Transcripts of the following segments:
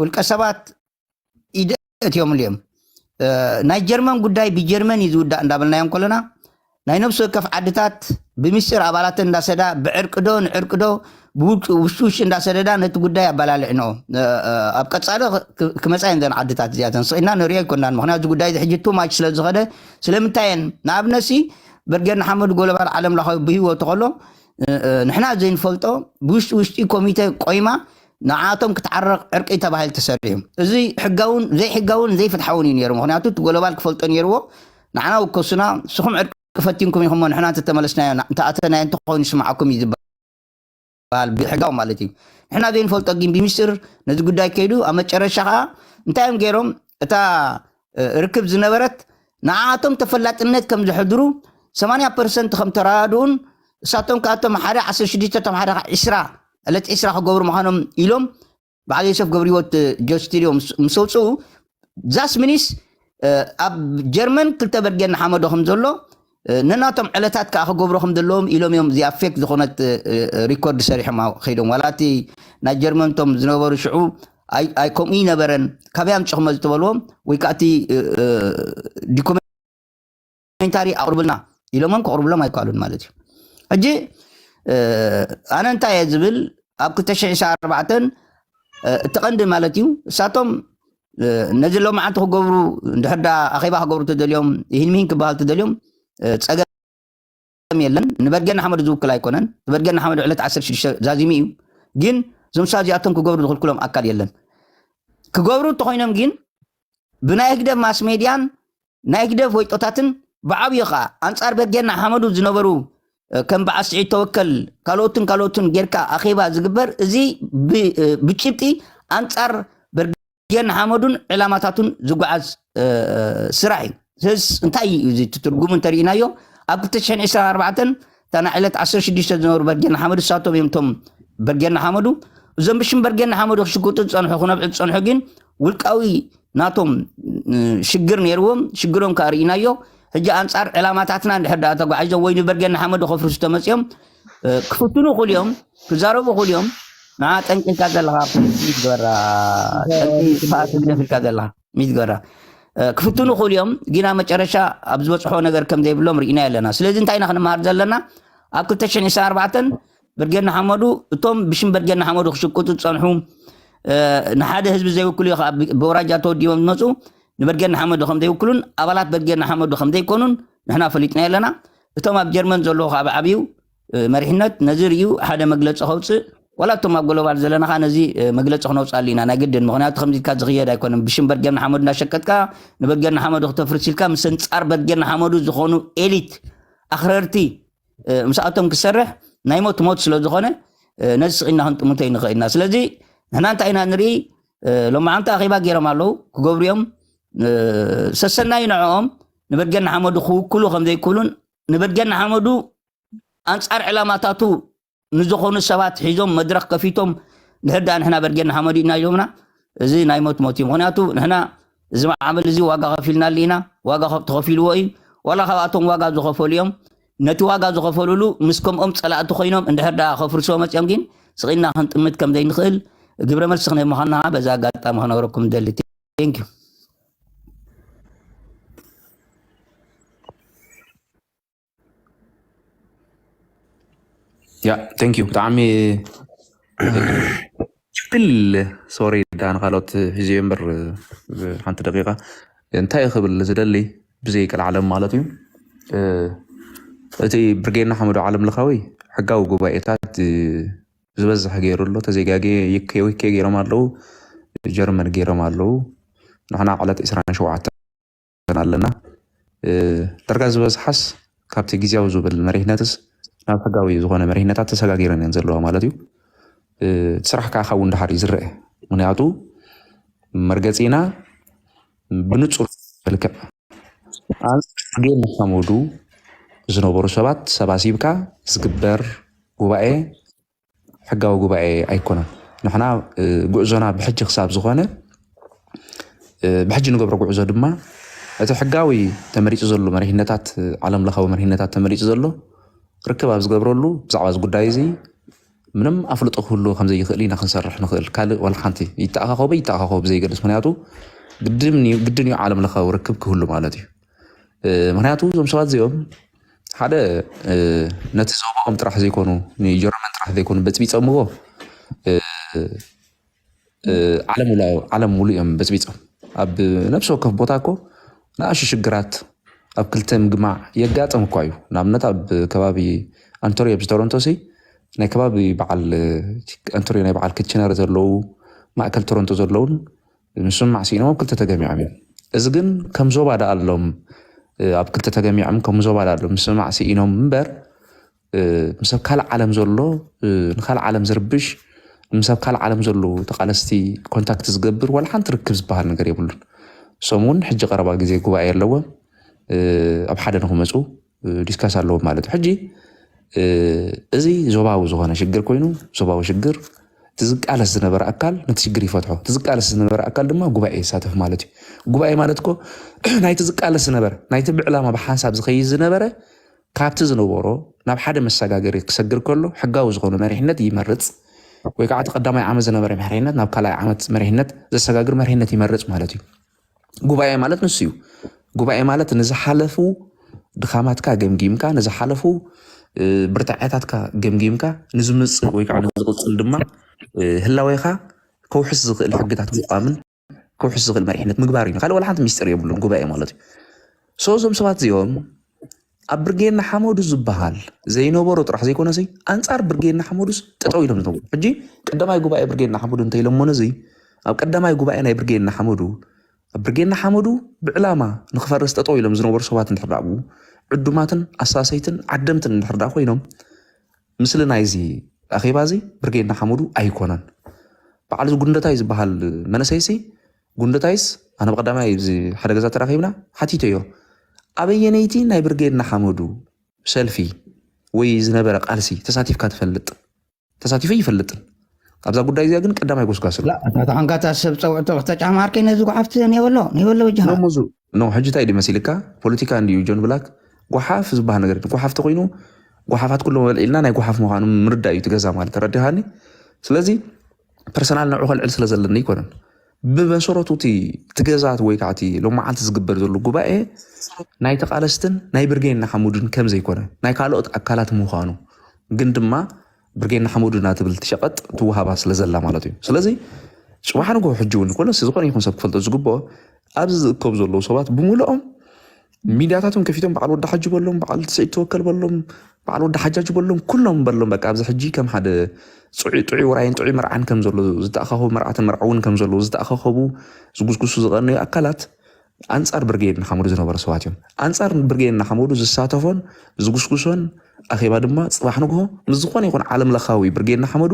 ውልቀ ሰባት ኢድ እትዮምሉ እዮም። ናይ ጀርመን ጉዳይ ብጀርመን እዩ ዝውዳእ እንዳበልናዮም ከለና ናይ ነብሲ ወከፍ ዓድታት ብሚስጥር ኣባላተን እንዳሰዳ ብዕርቅዶ ንዕርቅዶ ውሽጢ ውሽጢ እንዳሰደዳ ነቲ ጉዳይ ኣባላልዕኖ። ኣብ ቀፃሊ ክመፃ እየን ዘን ዓድታት እዚኣተን ስኢና ንሪኦ ኣይኮናን። ምክንያቱ ጉዳይ ዝሕጂ ቱ ማች ስለዝኸደ ስለምንታይ እየን ንኣብነሲ በርጌድ ንሓመዱ ጎለባል ዓለም ለኻዊ ብህይወቱ ከሎ ንሕና ዘይንፈልጦ ብውሽጢ ውሽጢ ኮሚተ ቆይማ ንዓቶም ክትዓረቕ ዕርቂ ተባሂሉ ተሰሪሑ። እዚ ሕጋውን ዘይሕጋውን ዘይፍትሓውን እዩ ነይሩ። ምክንያቱ እቲ ጎለባል ክፈልጦ ነይርዎ። ንዓና ውከሱና፣ ንስኹም ዕርቂ ፈቲንኩም ኢኹሞ፣ ንሕና እንተተመለስናዮ፣ እንተኣተናዮ እንተኾይኑ ይስምዓኩም እዩ ዝበሃል ብሕጋዊ ማለት እዩ። ንሕና ዘይንፈልጦ ግን ብሚስጥር ነዚ ጉዳይ ከይዱ ኣብ መጨረሻ ከዓ እንታይ እዮም ገይሮም? እታ ርክብ ዝነበረት ንዓኣቶም ተፈላጥነት ከም ዘሕድሩ ሰማንያ ፐርሰንት ከም ተረዳድኡን እሳቶም ከኣቶም ሓደ ዓሰርተ ሽዱሽተ ቶም ሓደ ከዓ ዕስራ ዕለት ዕስራ ክገብሩ ምዃኖም ኢሎም ብዓል ዮሰፍ ገብርሂወት ጆስቲልዮ ምስ ኣውፅኡ ዛስ ሚኒስ ኣብ ጀርመን ክልተ በርጌድ ንሓመዶ ከም ዘሎ ነናቶም ዕለታት ከዓ ክገብሩ ከም ዘለዎም ኢሎም እዮም እዚኣ ፌክ ዝኾነት ሪኮርድ ሰሪሖም ከይዶም ዋላ እቲ ናይ ጀርመን ቶም ዝነበሩ ሽዑ ኣይ ከምኡ ይነበረን ካበይ ኣምፅኹሞ ዝተበልዎም ወይ ከዓ እቲ ዶኩሜንታሪ ኣቕርብልና ኢሎሞም ከቕርብሎም ኣይከኣሉን ማለት እዩ። ሕጂ ኣነ እንታይ እየ ዝብል ኣብ ክልተ ሽሕ ዕስራን ኣርባዕተን እቲ ቀንዲ ማለት እዩ እሳቶም ነዚ ሎማዓንቲ ክገብሩ እንድሕር ዳ ኣኼባ ክገብሩ ተደልዮም ይህን ምሂን ክበሃል ተደልዮም ፀገም የለን። ንበርጌድ ንሓመዱ ዝውክል ኣይኮነን። ንበርጌድ ንሓመዱ ዕለት ዓሰርተ ሽዱሽተ ዛዚሙ እዩ። ግን እዞም ሰባት እዚኣቶም ክገብሩ ዝኽልክሎም ኣካል የለን። ክገብሩ እንተኾይኖም ግን ብናይ ህግደፍ ማስ ሜድያን ናይ ህግደፍ ወይጦታትን ብዓብዩ ከዓ ኣንፃር በርጌድ ንሓመዱ ዝነበሩ ከም በዓል ስዒድ ተወከል ካልኦትን ካልኦትን ጌርካ ኣኼባ ዝግበር እዚ ብጭብጢ ኣንፃር በርጌድ ንሓመዱን ዕላማታቱን ዝጓዓዝ ስራሕ እዩ። ስለዚ እንታይ እዩ እዚ ትርጉሙ እንተሪኢናዮ ኣብ ክልተ ሽሕን ዕስራን ኣርባዕተን እታ ናይ ዕለት ዓሰርተ ሽዱሽተ ዝነበሩ በርጌድ ንሓመዱ እሳቶም እዮም እቶም በርጌድ ንሓመዱ እዞም ብሽም በርጌድ ንሓመዱ ክሽጉጡ ዝፀንሑ ክነብዑ ዝፀንሑ ግን ውልቃዊ ናቶም ሽግር ነይርዎም ሽግሮም ከዓ ርኢናዮ። ሕጂ ኣንፃር ዕላማታትና እንድሕር ዳኣ ተጓዒዞም ወይ ንበርጌድ ንሓመዱ ከፍርሱ ተመፅኦም ክፍትኑ ይኽእሉ እዮም፣ ክዛረቡ ይኽእሉ እዮም። ንዓ ጠንቂልካ ዘለኻ ሚት ግበራ ጠንቂ ፋእት ግደፍ ኢልካ ዘለኻ ሚት ግበራ ክፍትኑ ይኽእሉ እዮም። ግን ኣብ መጨረሻ ኣብ ዝበፅሖ ነገር ከም ዘይብሎም ርኢና ኣለና። ስለዚ እንታይ ኢና ክንመሃር ዘለና? ኣብ ክልተ ሽሕን ዕስራን ኣርባዕተን በርጌድ ንሓመዱ እቶም ብሽም በርጌድ ንሓመዱ ክሽቅጡ ዝፀንሑ ንሓደ ህዝቢ ዘይውክሉ እዩ ከዓ ብወራጃ ተወዲቦም ዝመፁ ንበርጌድ ንሓመዱ ከም ዘይውክሉን ኣባላት በርጌድ ንሓመዱ ከም ዘይኮኑን ንሕና ፈሊጥና ኣለና። እቶም ኣብ ጀርመን ዘለዉ ከዓ ብዓብዩ መሪሕነት ነዚ ርእዩ ሓደ መግለፂ ከውፅእ ዋላ እቶም ኣብ ጎሎባል ዘለና ከዓ ነዚ መግለፂ ክነውፅኣሉ ኢና ናይ ግድን። ምክንያቱ ከምዚ ኢልካ ዝኽየድ ኣይኮነን። ብሽም በርጌድ ንሓመዱ እንዳሸቀጥካ ንበርጌድ ንሓመዱ ክተፍርስ ኢልካ ምስ ኣንፃር በርጌድ ንሓመዱ ዝኾኑ ኤሊት ኣኽረርቲ ምስኣቶም ክሰርሕ ናይ ሞት ሞት ስለ ዝኾነ ነዚ ስቕ ኢልና ክንጥምቶ ይንኽእል ኢና። ስለዚ ንሕና እንታይ ኢና ንርኢ? ሎማዓንቲ ኣኼባ ገይሮም ኣለዉ ክገብሩ እዮም። ሰሰናዩ ንዕኦም ንበርጌድ ንሓመዱ ክውክሉ ከም ዘይክእሉን ንበርጌድ ንሓመዱ ኣንፃር ዕላማታቱ ንዝኾኑ ሰባት ሒዞም መድረኽ ከፊቶም ድሕር ዳኣ ንሕና በርጌድ ንሓመዱ ኢና ኢሎምና እዚ ናይ ሞት ሞት እዩ። ምክንያቱ ንሕና እዚ ማዕበል እዚ ዋጋ ከፊልናሉ ኢና። ዋጋ ተኸፊልዎ እዩ። ዋላ ካብኣቶም ዋጋ ዝኸፈሉ እዮም። ነቲ ዋጋ ዝኸፈሉሉ ምስ ከምኦም ፀላእቲ ኮይኖም እንድሕር ዳኣ ከፍርስዎ መፅኦም ግን ስቕ ኢልና ክንጥምት ከም ዘይንኽእል ግብረ መልሲ ክንህብ ምዃንና ከዓ በዚ ኣጋጣሚ ክነግረኩም ንደሊ። Thank you። ያ thank you ብጣዕሚ ክብል ሶሪ ዳ ንካልኦት ሒዘዮ እምበር ሓንቲ ደቂቃ እንታይ ክብል ዝደሊ ብዘይ ቀልዓለም ማለት እዩ እቲ ብርጌድ ንሓመዱ ዓለም ለኻዊ ሕጋዊ ጉባኤታት ዝበዝሕ ገይሩ ኣሎ ተዘይጋጌ ዩኬ ዊኬ ገይሮም ኣለዉ ጀርመን ገይሮም ኣለዉ ንሕና ዕለት ዕስራን ሸውዓተን ኣለና ደርጋ ዝበዝሓስ ካብቲ ግዝያዊ ዝብል መሪሕነትስ ናብ ሕጋዊ ዝኾነ መሪሕነታት ተሰጋጊረን እየን ዘለዋ ማለት እዩ እቲ ስራሕ ከዓ ካብኡ እንዳሓር እዩ ዝረአ ምክንያቱ መርገፂና ብንፁር መልክዕ ኣንፃር ጌን ሓመዱ ዝነበሩ ሰባት ሰባሲብካ ዝግበር ጉባኤ ሕጋዊ ጉባኤ ኣይኮነን። ንሕና ጉዕዞና ብሕጂ ክሳብ ዝኾነ ብሕጂ ንገብሮ ጉዕዞ ድማ እቲ ሕጋዊ ተመሪፁ ዘሎ መሪሕነታት ዓለም ለኻዊ መሪሕነታት ተመሪፁ ዘሎ ርክብ ኣብ ዝገብረሉ ብዛዕባ እዚ ጉዳይ እዚ ምንም ኣፍልጦ ክህልዎ ከም ዘይኽእል ኢና ክንሰርሕ ንኽእል። ካልእ ዋላ ሓንቲ ይተኣኻኸቡ ይተኣኻኸቡ ብዘይገልጽ፣ ምኽንያቱ ግድን እዩ፣ ግድን እዩ ዓለም ለኻዊ ርክብ ክህሉ ማለት እዩ። እ፣ ምኽንያቱ እዞም ሰባት እዚኦም ሓደ፣ እ፣ ነቲ ዞባኦም ጥራሕ ዘይኮኑ፣ ንጀርመን ጥራሕ ዘይኮኑ በጽቢጾምዎ፣ እ፣ እ፣ ዓለም ውላ-፣ ዓለም ሙሉእ እዮም በጽቢጾም። ኣብ ነፍሲ ወከፍ ቦታ እኮ ንኣሽቱ ሽግራት ኣብ ክልተ ምግማዕ የጋጥም እኳ እዩ። ንኣብነት ኣብ ከባቢ ኣንቶሪዮ፣ ኣብዚ ቶሮንቶ ሲ ናይ ከባቢ በዓል፣ እ፣ ኣንቶሪዮ ናይ በዓል ኪችነር ዘለዉ፣ ማእከል ቶሮንቶ ዘለውን ምስምማዕ ስኢኖም ኣብ ክልተ ተገሚዖም እዮም። እዚ ግን ከም ዞባ ደኣ ኣሎም፣ እ፣ ኣብ ክልተ ተገሚዖም ከም ዞባ ደኣ ኣሎም ምስምማዕ ስኢኖም እምበር፣ እ፣ ምስ ኣብ ካልእ ዓለም ዘሎ፣ እ፣ ንኻልእ ዓለም ዝርብሽ፣ ምስ ኣብ ካልእ ዓለም ዘለዉ ተቓለስቲ ኮንታክት ዝገብር ዋላ ሓንቲ ርክብ ዝበሃል ነገር የብሉን። እሶም እውን ሕጂ ቀረባ ግዜ ጉባኤ ኣለዎም፣ እ፣ ኣብ ሓደ ንኽመፁ፣ እ፣ ዲስካስ ኣለዎም ማለት እዩ። ሕጂ፣ እ፣ እዚ ዞባዊ ዝኾነ ሽግር ኮይኑ፣ ዞባዊ ሽግር እቲ ዝቃለስ ዝነበረ ኣካል ነቲ ሽግር ይፈትሖ፣ እቲ ዝቃለስ ዝነበረ ኣካል ድማ ጉባኤ ይሳተፍ ማለት እዩ። ጉባኤ ማለት እኮ ናይቲ ዝቃለስ ዝነበረ፣ ናይቲ ብዕላማ ብሓንሳብ ዝኸይድ ዝነበረ ካብቲ ዝነበሮ ናብ ሓደ መሰጋገሪ ክሰግር ከሎ ሕጋዊ ዝኾነ መሪሕነት ይመርጽ፣ ወይ ከዓ እቲ ቀዳማይ ዓመት ዝነበረ መሪሕነት ናብ ካልኣይ ዓመት መሪሕነት ዘሰጋግር መሪሕነት ይመርጽ ማለት እዩ። ጉባኤ ማለት ንሱ እዩ። ጉባኤ ማለት ንዝሓለፉ ድኻማትካ ገምጊምካ፣ ንዝሓለፉ፣ እ፣ ብርታዐታትካ ገምጊምካ፣ ንዝምጽእ ወይ ከዓ ንዝቕጽል ድማ፣ እ፣ ህላዌኻ ከውሕስ ዝኽእል ሕግታት ምቋምን ከውሕስ ዝኽእል መሪሕነት ምግባር እዩ። ካልእ ዋላ ሓንቲ ሚስጥር የብሉን ጉባኤ ማለት እዩ። ሶ እዞም ሰባት እዚኦም ኣብ ብርጌድ ንሓመዱ ዝበሃል ዘይነበሮ ጥራሕ ዘይኮነሲ፣ ኣንጻር ብርጌድ ንሓመዱስ ጠጠው ኢሎም ዝነበሩ። ሕጂ ቀዳማይ ጉባኤ ብርጌድ ንሓመዱ እንተኢሎሞ ነዚ፣ ኣብ ቀዳማይ ጉባኤ ናይ ብርጌድ ንሓመዱ፣ ኣብ ብርጌድ ንሓመዱ ብዕላማ ንኽፈርስ ጠጠው ኢሎም ዝነበሩ ሰባት እንድሕር ደኣ ብኡ ዕዱማትን ኣሳሰይትን ዓደምትን እንድሕር ደኣ ኮይኖም፣ ምስሊ ናይዚ ኣኼባ እዚ ብርጌድ ንሓመዱ ኣይኮነን። በዓል እዚ ጉንደታይ ዝበሃል መንእሰይሲ፣ ጉንደታይስ ኣነ ብቐዳማይ እዚ ሓደ ገዛ ተራኺብና ሓቲተዮ፣ ኣበየነይቲ ናይ ብርጌድ ንሓመዱ ሰልፊ ወይ ዝነበረ ቃልሲ ተሳቲፍካ ትፈልጥ? ተሳቲፈ ይፈልጥን። ኣብዛ ጉዳይ እዚኣ ግን ቀዳማይ ጎስጓስ ኣሎ። ላ፣ ናታ ሓንጋታ ሰብ ጸውዕቶ ከተጫማርከ ነዚ ጓሓፍቲ ነይበሎ፣ ነይበሎ በጃኻ። ኖ፣ ሙዙ፣ ኖ፣ ሕጂ እንታይ ድዩ መሲልካ? ፖለቲካ እንድዩ ጆን ብላክ። ጓሓፍ ዝበሃል ነገር የለን። ጓሓፍ ተኾይኑ፣ ጓሓፋት ኩሎም በልዒልና ናይ ጓሓፍ ምዃኑ ምርዳእ እዩ፣ እቲ ገዛ ማለት፣ ተረዲኻኒ? ስለዚ ፐርሰናል ንዕኡ ከልዕል ስለ ዘለኒ ኣይኮነን። ብመሰረቱ እቲ፣ እቲ ገዛ ወይ ከዓ እቲ ሎመዓልቲ ዝግበር ዘሎ ጉባኤ ናይ ተቓለስትን ናይ ብርጌድ ንሓመዱን ከም ዘይኮነ፣ ናይ ካልኦት ኣካላት ምዃኑ፣ ግን ድማ ብርጌድ ንሓመዱ እናትብል ትሸቐጥ ትወሃባ ስለ ዘላ ማለት እዩ። ስለዚ ጽባሕ ንግሆ ሕጂ እውን ኮነ ዝኾነ ይኹን ሰብ ክፈልጦ ዝግብኦ፣ ኣብዚ ዝእከቡ ዘለዉ ሰባት ብምልኦም ሚድያታቶም ከፊቶም በዓል ወዲ ሓጂ በሎም፣ በዓል ትስዒት ተወከል በሎም፣ በዓል ወዲ ሓጃጅ በሎም፣ ኩሎም በሎም። በቃ ኣብዚ ሕጂ ከም ሓደ ጽዑይ፣ ጥዑይ ውራይን ጥዑይ መርዓን ከም ዘሎ ዝተኣኻኸቡ፣ መርዓትን መርዓውን ከም ዘለዉ ዝተኣኻኸቡ፣ ዝጉስጉሱ ዝቐነዩ ኣካላት ኣንጻር ብርጌድ ንሓመዱ ዝነበሩ ሰባት እዮም። ኣንጻር ብርጌድ ንሓመዱ ዝሳተፎን ዝጉስጉሶን ኣኼባ ድማ ጽባሕ ንግሆ ምስ ዝኾነ ይኹን ዓለም ለኻዊ ብርጌድ ንሓመዱ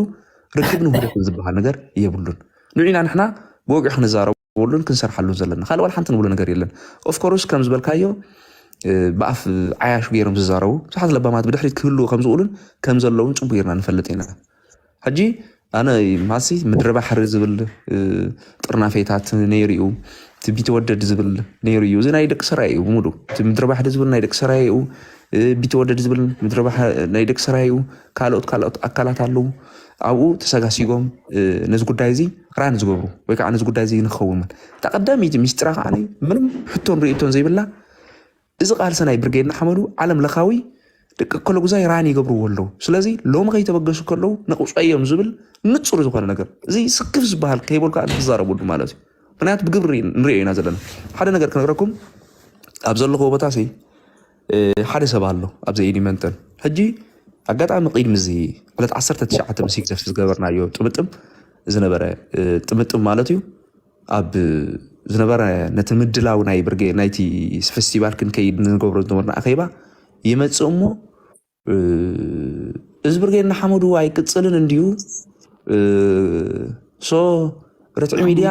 ርክብን ውህደትን ዝበሃል ነገር የብሉን። ንዑ ኢና ንሕና ብወግዒ ክንዛረበሉን ክንሰርሓሉን ዘለና። ካልእ ዋላ ሓንቲ ንብሎ ነገር የለን። ኦፍኮርስ ከም ዝበልካዮ፣ እ፣ ብኣፍ ዓያሹ ገይሮም ዝዛረቡ ብዙሓት ለባማት ብድሕሪት ክህልዉ ከም ዝኽእሉን ከም ዘለውን ጽቡቕ ጌርና ንፈልጥ ኢና። ሕጂ ኣነ ማሲ ምድሪ ባሕሪ ዝብል፣ እ፣ ጥርናፌታት ነይሩ እዩ። እቲ ቢተወደድ ዝብል ነይሩ እዩ። እዚ ናይ ደቂ ሰራይ እዩ ብምሉ። እቲ ምድሪ ባሕሪ ዝብል ናይ ደቂ ሰራይ እዩ። እ፣ ቢተወደድ ዝብል ምድሪ ባሕ-፣ ናይ ደቂ ሰራይ እዩ። ካልኦት፣ ካልኦት ኣካላት ኣለዉ። ኣብኡ ተሰጋሲጎም፣ እ፣ ነዚ ጉዳይ እዚ ራን ዝገብሩ ወይ ከዓ ነዚ ጉዳይ እዚ ንክኸውን። እታ ቀዳመይቲ ሚስጥራ ከዓ ምንም ሕቶን ርእይቶን ዘይብላ፣ እዚ ቃልሲ ናይ ብርጌድ ንሓመዱ ዓለም ለኻዊ ደቂ እከለጉዛይ ራን ይገብርዎ ኣለዉ። ስለዚ ሎሚ ከይተበገሱ ከለዉ ነቑፀዮም ዝብል ንጹር ዝኾነ ነገር። እዚ ስክፍ ዝበሃል ከይበልኩ ኣነ ክዛረበሉ ማለት እዩ። ምኽንያቱ ብግብሪ ንሪኦ ኢና ዘለና። ሓደ ነገር ክነግረኩም፣ ኣብ ዘለኹዎ ቦታ ሲ፣ እ፣ ሓደ ሰብ ኣሎ ኣብዚ ኤዲመንተን። ሕጂ ኣጋጣሚ ቅድሚ እዚ ዕለት ዓሰርተ ትሽዓተ ምስ ይግዘፍ ዝገበርናዮ ጥምጥም ዝነበረ፣ እ፣ ጥምጥም ማለት እዩ። ኣብ ዝነበረ ነቲ ምድላው ናይ ብርጌ-፣ ናይቲ ፌስቲቫል ክንከይድ ንገብሮ ዝነበርና ኣኼባ ይመጽእ እሞ፣ እ፣ እዚ ብርጌድ ንሓመዱ ኣይቅጽልን እንድዩ፣ እ፣ ሶ ርትዒ ሚድያ፣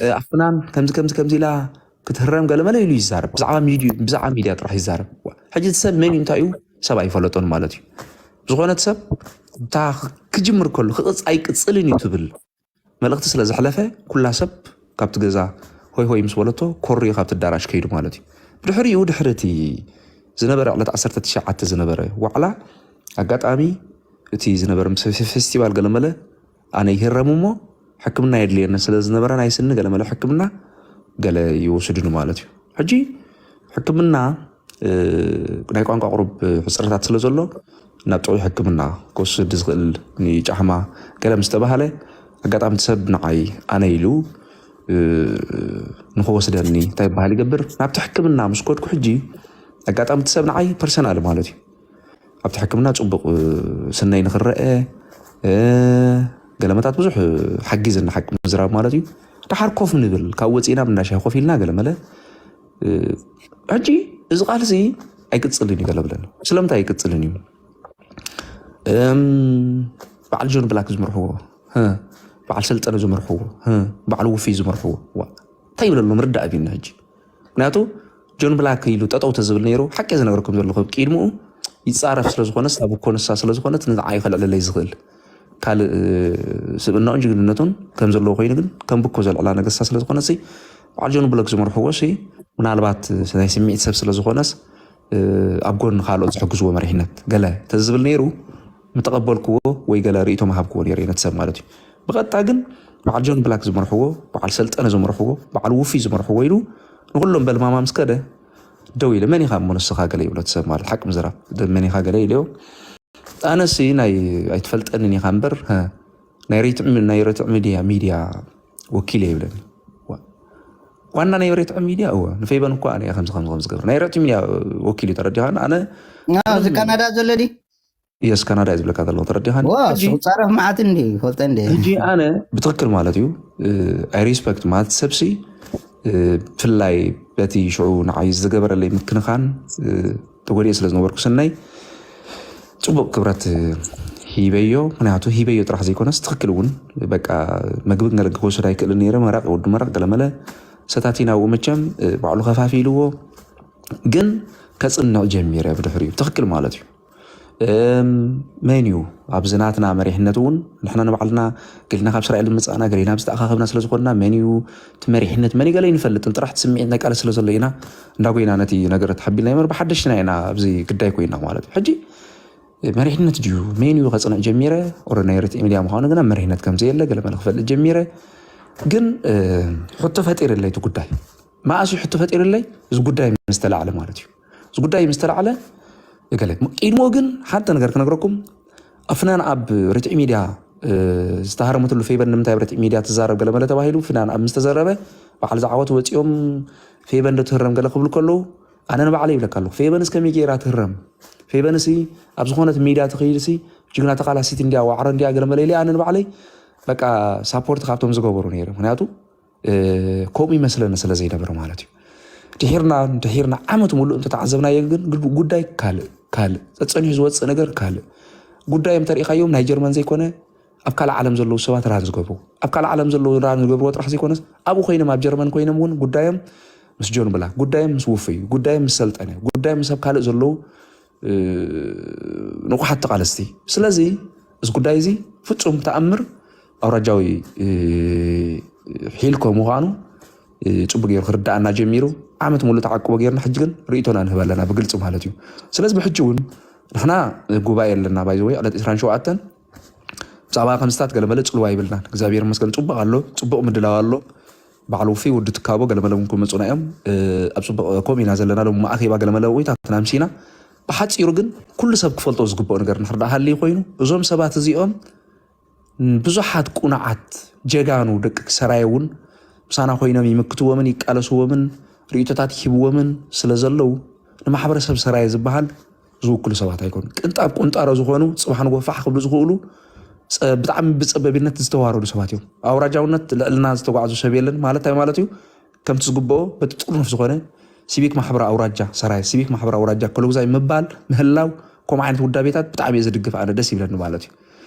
እ፣ ኣፍናን ከምዚ ከምዚ ከምዚ ኢላ ክትህረም ገለመለ ኢሉ ይዛረብ። ብዛዕባ ሚድዩ-፣ ብዛዕባ ሚድያ ጥራሕ ይዛረብ። ሕጂ እቲ ሰብ መን እዩ እንታይ እዩ ሰብ ኣይፈለጦን ማለት እዩ። ዝኾነ እቲ ሰብ እታ ክጅምር ከሎ ክቕጽ-፣ ኣይቅጽልን እዩ ትብል መልእኽቲ ስለ ዘሕለፈ፣ ኩላ ሰብ ካብቲ ገዛ ሆይ ሆይ ምስ በለቶ፣ ኮርዩ ካብቲ ኣዳራሽ ከይዱ ማለት እዩ። ብድሕሪኡ፣ ድሕሪ እቲ ዝነበረ ዕለት ዓሰርተ ትሽዓተ ዝነበረ ዋዕላ፣ ኣጋጣሚ እቲ ዝነበረ ምስ ፌ- ፌስቲቫል ገለመለ ኣነ ይህረም እሞ ሕክምና የድልየኒ ስለ ዝነበረ ናይ ስኒ ገለመለ ሕክምና ገለ ይወስድኒ ማለት እዩ። ሕጂ ሕክምና እ፣ ናይ ቋንቋ ቁሩብ ሕፅረታት ስለ ዘሎ ናብ ጥዑይ ሕክምና ክወስድ ዝኽእል ንጫሕማ ገለ ምስ ተባሃለ ኣጋጣሚ እቲ ሰብ ንዓይ ኣነ ኢሉ እ፣ ንኽወስደኒ እንታይ ይበሃል ይገብር ናብቲ ሕክምና ምስ ኮድኩ ሕጂ ኣጋጣሚ እቲ ሰብ ንዓይ ፐርሰናል ማለት እዩ ኣብቲ ሕክምና ፅቡቕ ስነይ ንክረአ ገለመታት ብዙሕ ሓጊዝና ሓቂ ምዝራብ ማለት እዩ። ደሓር ኮፍ ንብል ካብ ወፂእና ብናሻይ ኮፍ ኢልና ገለመለ ሕጂ እዚ ቃልሲ ኣይቅፅልን እዩ ገለብለን ስለምንታይ ኣይቅፅልን እዩ? በዓል ጆን ብላክ ዝመርሕዎ በዓል ሰልጠነ ዝመርሕዎ በዓል ውፊ ዝመርሕዎ እንታይ ይብለሎም ርዳእ ኣብዩና ሕጂ ምክንያቱ ጆን ብላክ ኢሉ ጠጠው ተዝብል ነይሩ ሓቂ ዝነገርኩም ዘለኹ ቅድምኡ ይፃረፍ ስለዝኾነስ ኣብ ኮንሳ ስለዝኾነት ንዓይ ከልዕለለይ ዝኽእል ካልእ ስብእናኡን ጅግንነቱን ከም ዘለዎ ኮይኑ ግን ከም ብኮ ዘልዕላ ነገሳ ስለዝኾነ በዓል ጆን ብላክ ዝመርሕዎ ምናልባት ናይ ስምዒት ሰብ ስለዝኾነስ ኣብ ጎኒ ካልኦት ዝሕግዝዎ መሪሕነት ገለ ተዝብል ነይሩ ምተቐበልክዎ ወይ ገለ ርእይቶ ምሃብክዎ ነይረ ነቲ ሰብ ማለት እዩ። ብቐጥታ ግን በዓል ጆን ብላክ ዝመርሕዎ፣ በዓል ሰልጠነ ዝመርሕዎ፣ በዓል ውፊ ዝመርሕዎ ኢሉ ንኹሎም በልማማ ምስ ከደ ደው ኢለ መን ኢኻ እሞ ንስኻ ገለ ይብሎ እቲ ሰብ ማለት ሓቂ ምዝራብ መን ኢኻ ገለ ኢለዮ። ኣነሲ ናይ ኣይትፈልጠንን ኢኻ እምበር ናይ ርትዕ ናይ ርትዕ ሚድያ ሚድያ ወኪል እየ ይብለኒ። ዋና ናይ ርትዕ ሚድያ እወ ንፌበን እኳ ኣነ ከምዚ ከምዚ ከምዚ ዝገብር ናይ ርትዕ ሚድያ ወኪል እዩ ተረዲኻ ኣነ እዚ ካናዳ ዘሎ ድዩ? የስ ካናዳ እዩ ዝብለካ ዘለኹ ተረዲኻኒ። ዋ ሕጂ እሱ ፃረፍ መዓት እንዲ ይፈልጠ እንዲ ሕጂ ኣነ ብትኽክል ማለት እዩ ኣይ ሪስፐክት ማለት ሰብሲ ብፍላይ በቲ ሽዑ ንዓይ ዝገበረለይ ምክንኻን ተጎዲኤ ስለ ዝነበርኩ ስነይ ፅቡቅ ክብረት ሂበዮ። ምክንያቱ ሂበዮ ጥራሕ ዘይኮነስ ትኽክል እውን በቃ መግቢ ገለ ክወስድ ኣይክእልን ነይረ። መረቅ ወዲ መረቅ ገለመለ ሰታቲና ኣብኡ መቸም ባዕሉ ከፋፊልዎ ግን ከፅንዕ ጀሚረ ብድሕሪኡ ትኽክል ማለት እዩ። መን እዩ ኣብዚ ናትና መሪሕነት እውን ንሕና ንባዕልና ገሊና ካብ እስራኤል ዝመፃእና ገሊና ኣብዚ ተኣኻኸብና ስለዝኮንና መን እዩ እቲ መሪሕነት መን ገለ ይንፈልጥን ጥራሕ እቲ ስምዒት ናይ ቃለ ስለ ዘሎ ኢና እንዳጎይና ነቲ ነገር ተሓቢልና ይመር ብሓደሽትና ኢና ኣብዚ ግዳይ ኮይና ማለት እዩ ሕጂ መሪሕነት ድዩ መን እዩ ከፅንዕ ጀሚረ ኦረ ናይ ርትዒ ሚድያ ምዃኑ ግና መሪሕነት ከምዘየለ ገለ መለ ክፈልጥ ጀሚረ ግን ሕቶ ፈጢርለይ እቲ ጉዳይ መኣስ እዩ ሕቶ ፈጢርለይ እዚ ጉዳይ ምስ ተላዕለ ማለት እዩ እዚ ጉዳይ ምስ ተላዕለ ገለ ቅድሞ ግን ሓንቲ ነገር ክነግረኩም ኣብ ፍናን ኣብ ርትዒ ሚድያ ዝተሃረመትሉ ፌበን ንምንታይ ኣብ ርትዒ ሚድያ ትዛረብ ገለመለ ተባሂሉ ፍናን ኣብ ምስ ተዘረበ በዓል ዝዓወት ወፂኦም ፌበን ዶ ትህረም ገለ ክብሉ ከለዉ ኣነ ንባዕለ ይብለካ ኣለኩ ፌበንስ ከመይ ገይራ ትህረም ፌበንሲ ኣብ ዝኾነት ሚድያ ትኸይድሲ ጅግና ተቃላሲት እንዲያ ዋዕሮ እንዲያ ገለመለ ኢለ ኣነ ንባዕለይ በቃ ሳፖርት ካብቶም ዝገበሩ ነይረ ምክንያቱ ከምኡ ይመስለኒ ስለ ዘይነበረ ማለት እዩ ድሒርና ድሒርና ዓመት ሙሉእ እንተተዓዘብናዮ ግን ጉዳይ ካልእ ካልእ ፀፀኒሑ ዝወፅእ ነገር ካልእ ጉዳዮም ተሪኢኻዮም ናይ ጀርመን ዘይኮነ ኣብ ካልእ ዓለም ዘለዉ ሰባት ራን ዝገብሩ ኣብ ካልእ ዓለም ዘለዉ ራን ዝገብርዎ ጥራሕ ዘይኮነስ ኣብኡ ኮይኖም ኣብ ጀርመን ኮይኖም እውን ጉዳዮም ምስ ጆን ብላክ ጉዳዮም ምስ ውፍይ ጉዳዮም ምስ ሰልጠነ ጉዳዮም ምስ ኣብ ካልእ ዘለዉ ንቑሓት ተቓለስቲ ስለዚ እዚ ጉዳይ እዚ ፍፁም ተኣምር ኣውራጃዊ ሒልኮ ምዃኑ ፅቡቅ ገይሩ ክርዳኣና ጀሚሩ ዓመት ሙሉ ተዓቅቦ ገይርና ሕጂ ግን ርእቶና ንህብ ኣለና ብግልፂ ማለት እዩ ስለዚ ብሕጂ እውን ንሕና ጉባኤ ኣለና ባይዘወይ ዕለት ዕስራን ሸውዓተን ብዛዕባ ከምስታት ገለመለ ፅልዋ ይብልናን እግዚኣብሔር መስገን ፅቡቅ ኣሎ ፅቡቅ ምድላው ኣሎ በዓል ውፊ ወዲ ትካቦ ገለመለ እውን ክመፁና እዮም ኣብ ፅቡቅ ኮም ኢና ዘለና ሎም ኣኼባ ገለመለ ወይታትና ምሲና ብሓፂሩ ግን ኩሉ ሰብ ክፈልጦ ዝግብኦ ነገር ንሕርዳ ሃልዩ ኮይኑ እዞም ሰባት እዚኦም ብዙሓት ቁኑዓት ጀጋኑ ደቂ ሰራየ እውን ምሳና ኮይኖም ይምክትዎምን ይቃለስዎምን ርእቶታት ይሂብዎምን ስለ ዘለዉ ንማሕበረሰብ ሰራየ ዝበሃል ዝውክሉ ሰባት ኣይኮኑ ቅንጣብ ቁንጣሮ ዝኾኑ ፅባሕ ንጎ ፋሕ ክብሉ ዝኽእሉ ብጣዕሚ ብፀበቢነት ዝተዋረዱ ሰባት እዮም ኣውራጃውነት ልዕልና ዝተጓዕዙ ሰብ የለን ማለት እንታይ ማለት እዩ ከምቲ ዝግብኦ በቲ ጥርኑፍ ዝኾነ ሲቪክ ማሕበራዊ ኣውራጃ ሰራየ ሲቪክ ማሕበራዊ ኣውራጃ ኮሎግዛይ ምባል ምህላው ከምኡ ዓይነት ውዳቤታት ብጣዕሚ እየ ዝድግፍ ኣነ ደስ ይብለኒ ማለት እዩ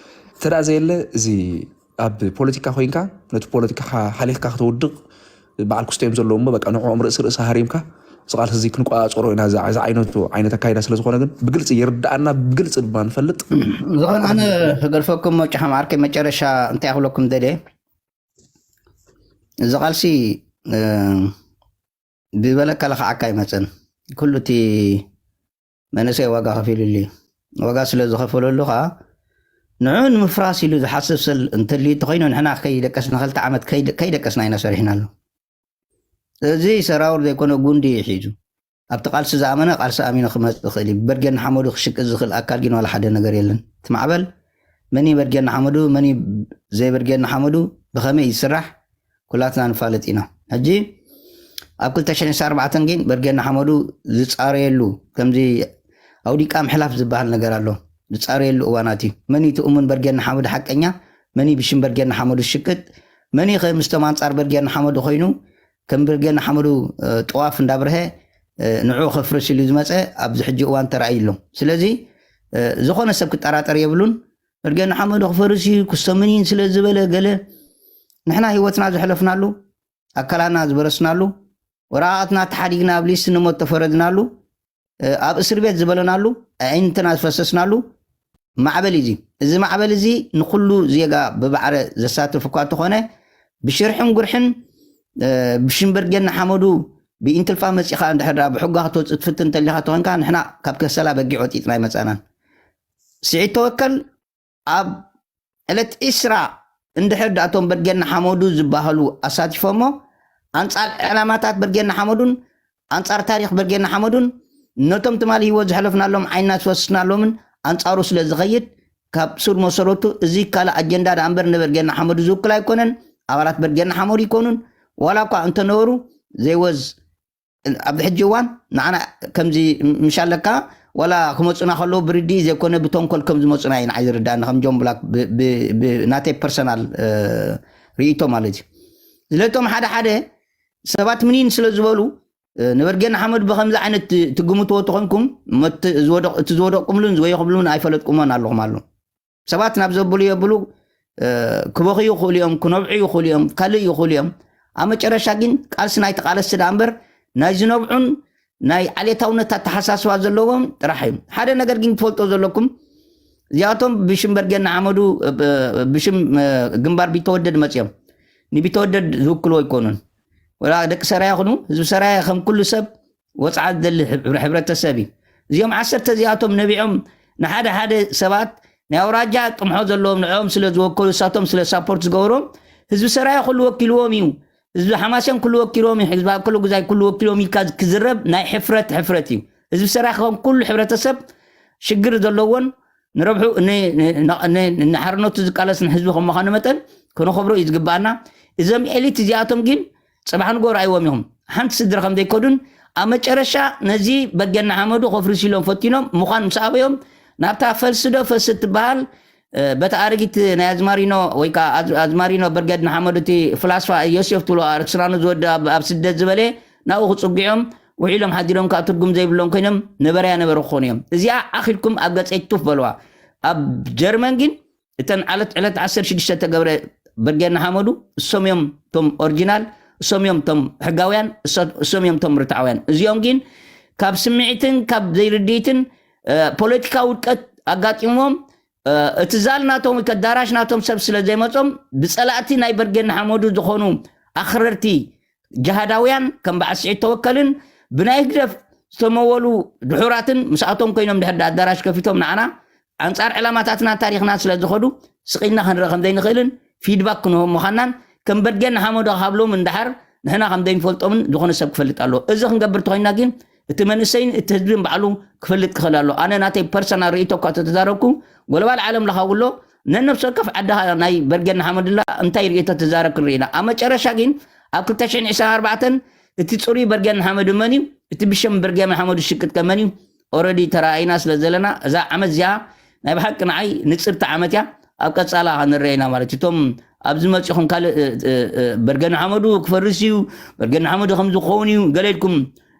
እንተ ደኣ ዘየለ እዚ ኣብ ፖለቲካ ኮይንካ ነቲ ፖለቲካ ሓሊኽካ ከተውድቕ በዓል ክስቶ እዮም ዘለዉ እሞ በቃ ንዕኦም ርእሲ ርእሲ ሃሪምካ እዚ ቃልሲ እዚ ክንቆፃፀሮ ኢና እዚ ዓይነቱ ዓይነት ኣካይዳ ስለ ዝኾነ ግን ብግልፂ ይርዳኣና ብግልፂ ድማ ንፈልጥ ዝኾነ ኣነ ክገድፈኩም መጫሓም ዓርከይ መጨረሻ እንታይ ክብለኩም ደልየ እዚ ቃልሲ ብበለካ ለኽዓካ ኣይመፅን ኩሉ እቲ መንእሰይ ዋጋ ከፊሉሉ እዩ ዋጋ ስለ ዝኸፈለሉ ከዓ ንዑ ንምፍራስ ኢሉ ዝሓስብ ሰብ እንተልዩ እንተኮይኑ፣ ንሕና ከይደቀስና፣ ክልተ ዓመት ከይደ-፣ ከይደቀስና ኢና ሰሪሕናሉ። እዚ ሰራውር ዘይኮነ ጉንዲ እዩ ሒዙ። ኣብቲ ቃልሲ ዝኣመነ ቃልሲ ኣሚኑ ክመጽእ ይኽእል እዩ። ብበርጌድ ንሓመዱ ክሽቅጥ ዝኽእል ኣካል ግን ዋላ ሓደ ነገር የለን። እቲ ማዕበል መን እዩ በርጌድ ንሓመዱ፣ መን እዩ ዘይበርጌድ ንሓመዱ፣ ብኸመይ ይስራሕ፣ ኩላትና ንፋለጥ ኢና። ሕጂ ኣብ ክልተ ሽሕን ዕስራን ኣርባዕተን ግን በርጌድ ንሓመዱ ዝጻረየሉ፣ ከምዚ ኣውዲቃ ምሕላፍ ዝበሃል ነገር ኣሎ። ዝጻረየሉ እዋናት እዩ። መን እዩ እቲ እሙን በርጌድ ንሓመዱ ሓቀኛ፣ መን እዩ ብሽም በርጌድ ንሓመዱ ዝሽቅጥ፣ መን እዩ ከ ምስቶም ኣንጻር በርጌድ ንሓመዱ ኮይኑ ከም በርጌድ ንሓመዱ፣ እ፣ ጥዋፍ እንዳብርሀ፣ እ፣ ንዑ ከፍርስ ኢሉ ዝመጸ ኣብዚ ሕጂ እዋን ተራእዩ ኣሎ። ስለዚ፣ እ፣ ዝኾነ ሰብ ክጠራጠር የብሉን። በርጌድ ንሓመዱ ክፈርስ እዩ፣ ክስተምን እዩ ስለ ዝበለ ገለ፣ ንሕና ህይወትና ዘሕለፍናሉ፣ ኣካላትና ዝበረስናሉ፣ ወረቓቕትና ተሓዲግና ኣብ ሊስት ንሞት ተፈረድናሉ፣ እ፣ ኣብ እስር ቤት ዝበለናሉ፣ ኣዒንትና ዝፈሰስናሉ ማዕበል እዩ እዚ። እዚ ማዕበል እዚ ንኹሉ ዜጋ ብባዕረ ዘሳትፍ እኳ እንተኾነ፣ ብሽርሕን ጉርሕን፣ እ፣ ብሽም በርጌድ ንሓመዱ ብኢንትልፋ መጺኻ እንድሕር ደኣ ብሕጓ ክትወጽእ ትፍትን እንተሊኻ ተኾንካ፣ ንሕና ካብ ከሰላ በጊዕ ወጢጥና ኣይመጻናን። ስዒድ ተወከል ኣብ ዕለት ዕስራ እንድሕር ደኣ እቶም በርጌድ ንሓመዱ ዝበሃሉ ኣሳቲፎሞ፣ ኣንጻር ዕላማታት በርጌድ ንሓመዱን ኣንጻር ታሪኽ በርጌድ ንሓመዱን ነቶም ትማሊ ህይወት ዘሕለፍናሎም ዓይንና ዝፈስስናሎምን ኣንጻሩ ስለ ዝኸይድ፣ ካብ ሱር መሰረቱ እዚ ካልእ ኣጀንዳ ደኣ እምበር ንበርጌድ ንሓመዱ ዝውክል ኣይኮነን። ኣባላት በርጌድ ንሓመዱ ይኮኑን፣ ዋላ እኳ እንተነበሩ፣ ዘይወዝ ኣብዚ ሕጂ እዋን ንዓና ከምዚ ምሽ ኣለካ፣ ዋላ ክመጹና ከለዉ ብርድኢ ዘይኮነ ብተንኮል ከም ዝመጹና እዩ ንዓይ ዝርዳእኒ፣ ከም ጆን ብላክ ብ-፣ ብ-፣ ብ-፣ ናተይ ፐርሰናል፣ እ፣ ርእይቶ ማለት እዩ። ስለቶም ሓደ ሓደ ሰባት ምኒን ስለ ዝበሉ፣ እ፣ ንበርጌድ ንሓመዱ ብኸምዚ ዓይነት ት-፣ ትግምትዎ ተኾንኩም፣ መት-፣ ዝወደቕ-፣ እቲ ዝወደቕኩምሉን ዝወየኹምሉን ኣይፈለጥኩሞን ኣለኹም ኣሎ። ሰባት ናብ ዘብሉ የብሉ፣ እ፣ ክበኽዩ ይኽእሉ እዮም፣ ክነብዑ ይኽእሉ እዮም፣ ካልእ ይኽእሉ እዮም። ኣብ መጨረሻ ግን ቃልሲ ናይ ተቓለስቲ ደኣ እምበር ናይ ዝነብዑን ናይ ዓሌታውነት ኣተሓሳስባ ዘለዎም ጥራሕ እዩ። ሓደ ነገር ግን ትፈልጦ ዘለኩም፣ እዚኣቶም ብሽም በርጌድ ንሓመዱ፣ ብ-፣ ብሽም፣ እ፣ ግንባር ቢተወደድ መጽዮም። ንቢተወደድ ዝውክልዎ ኣይኮኑን። ወላ ደቂ ሰራየ ይኹኑ፣ ህዝቢ ሰራየ ከም ኩሉ ሰብ ወጽዓ ዝደሊ ሕብረ-፣ ሕብረተሰብ እዩ። እዚኦም ዓሰርተ እዚኣቶም ነቢዖም ንሓደ ሓደ ሰባት ናይ ኣውራጃ ጥምሖ ዘለዎም ንዕኦም ስለ ዝወከሉ፣ እሳቶም ስለ ሳፖርት ዝገብሮም፣ ህዝቢ ሰራየ ኩሉ ወኪልዎም እዩ፣ ህዝቢ ሓማሴን ኩሉ ወኪልዎም እዩ፣ ህዝቢ ኣከለ ጉዛይ ኩሉ ወኪልዎም ኢልካ ክዝረብ ናይ ሕፍረት ሕፍረት እዩ። ህዝቢ ሰራየ ከም ኩሉ ሕብረተሰብ ሽግር ዘለዎን ንረብሑ ን-፣ ን-፣ ን-፣ ን-፣ ንሓርነቱ ዝቃለስን ህዝቢ ከም ምዃኑ መጠን ክነኸብሮ እዩ ዝግባኣና። እዞም ኤሊት እዚኣቶም ግን ጽባሕ ንጎ ርኣይዎም ኢኹም። ሓንቲ ስድሪ ከም ዘይከዱን ኣብ መጨረሻ ነዚ በርጌድ ንሓመዱ ከፍርሱ ኢሎም ፈቲኖም ምዃን ምስ ኣበዮም ናብታ ፈልሲ ዶ ፈሲ እትበሃል፣ እ፣ በታ ኣረጊት ናይ ኣዝማሪኖ ወይ ከዓ ኣዝ-፣ ኣዝማሪኖ በርጌድ ንሓመዱ እቲ ፍላስፋ ዮሴፍ ትብሎ ኣርክስራኑ ዝወዲ ኣብ፣ ኣብ ስደት ዝበለ ናብኡ ክጽግዖም ውዒሎም ሓዲሮም ከዓ ትርጉም ዘይብሎም ኮይኖም ነበረያ ነበሩ ክኾኑ እዮም። እዚኣ ኣኺልኩም ኣብ ገጸይ ቱፍ በልዋ። ኣብ ጀርመን ግን እተን ዓለት ዕለት ዓሰርተ ሽዱሽተ ተገብረ በርጌድ ንሓመዱ እሶም እዮም እቶም ኦሪጂናል፣ እሶም እዮም እቶም ሕጋውያን፣ እሶ-፣ እሶም እዮም እቶም ርትዓውያን። እዚኦም ግን ካብ ስምዒትን ካብ ዘይርድኢትን፣ እ፣ ፖለቲካዊ ውድቀት ኣጋጢምዎም፣ እ፣ እቲ ዛል ናቶም ወይ ከዳራሽ ናቶም ሰብ ስለ ዘይመጾም ብጸላእቲ ናይ በርጌድ ንሓመዱ ዝኾኑ ኣኽረርቲ ጅሃዳውያን ከም በዓል ስዒድ ተወከልን ብናይ ህግደፍ ዝተመወሉ ድሑራትን ምስኣቶም ኮይኖም ድሕር ኣዳራሽ ከፊቶም ንዓና ኣንጻር ዕላማታትናን ታሪኽናን ስለ ዝኸዱ ስቕ ኢልና ክንርኢ ከም ዘይንኽእልን ፊድባክ ክንህቦም ምዃንናን ከም በርጌድ ንሓመዱ ካብ ሎም እንዳሓር ንሕና ከም ዘይንፈልጦምን ዝኾነ ሰብ ክፈልጥ ኣለዎ። እዚ ክንገብር ተኾይንና ግን እቲ መንእሰይን እቲ ህዝብን ባዕሉ ክፈልጥ ክኽእል ኣሎ። ኣነ ናተይ ፐርሰናል ርእይቶ እኳ ተተዛረብኩ፣ ጎለባል ዓለም ለኻዊ ኣሎ፣ ነነብሲ ወከፍ ዓድኻ ናይ በርጌድ ንሓመዱላ እንታይ ርእይቶ ተዛረብ ክንርኢ ኢና። ኣብ መጨረሻ ግን ኣብ ክልተ ሽሕን ዕስራን ኣርባዕተን እቲ ጽሩይ በርጌድ ንሓመዱ መን እዩ? እቲ ብሽም በርጌድ ንሓመዱ ዝሽቅጥ ከ መን እዩ? ኦረዲ ተረኣኢና ስለ ዘለና እዛ ዓመት እዚኣ ናይ ብሓቂ ንዓይ ንጽርቲ ዓመት እያ። ኣብ ቀጻላ ክንረአ ኢና ማለት እዩ። እቶም ኣብዚ መጺኹም ካልእ፣ እ፣ እ፣ እ፣ በርጌድ ንሓመዱ ክፈርስ እዩ፣ በርጌድ ንሓመዱ ከም ዝኸውን እዩ፣ ገለ ኢልኩም፣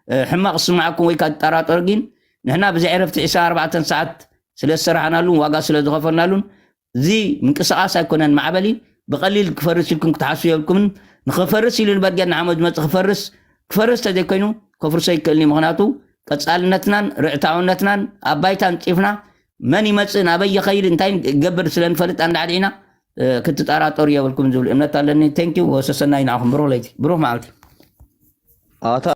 እ፣ ሕማቕ ዝስምዓኩም ወይ ከኣ ትጠራጠሩ፣ ግን ንሕና ብዘይ ዕረፍቲ ዕስራን ኣርባዕተን ሰዓት ስለ ዝሰራሕናሉን ዋጋ ስለ ዝኸፈልናሉን እዚ ምንቅስቓስ ኣይኮነን ማዕበሊ ብቐሊል ክፈርስ ኢልኩም ክትሓስቡ የብልኩምን። ንኽፈርስ ኢሉ ንበርጌድ ንሓመዱ ዝመጽእ ክፈርስ፣ ክፈርስ ተዘይኮይኑ ከፍርሶ ይክእልኒ። ምኽንያቱ ቀጻልነትናን ርዕታውነትናን ኣብ ባይታ ኣንጺፍና መን ይመጽእ፣ ናበይ ይኸይድ፣ እንታይ ይገብር ስለ ንፈልጥ ኣንዳዕዲዕና፣ እ፣ ክትጠራጠሩ የብልኩም ዝብል እምነት ኣለኒ። ቴንኪው፣ ወሰሰናይ ንዓኹም። ብሩኽ ለይቲ፣ ብሩኽ መዓልቲ። ኣታ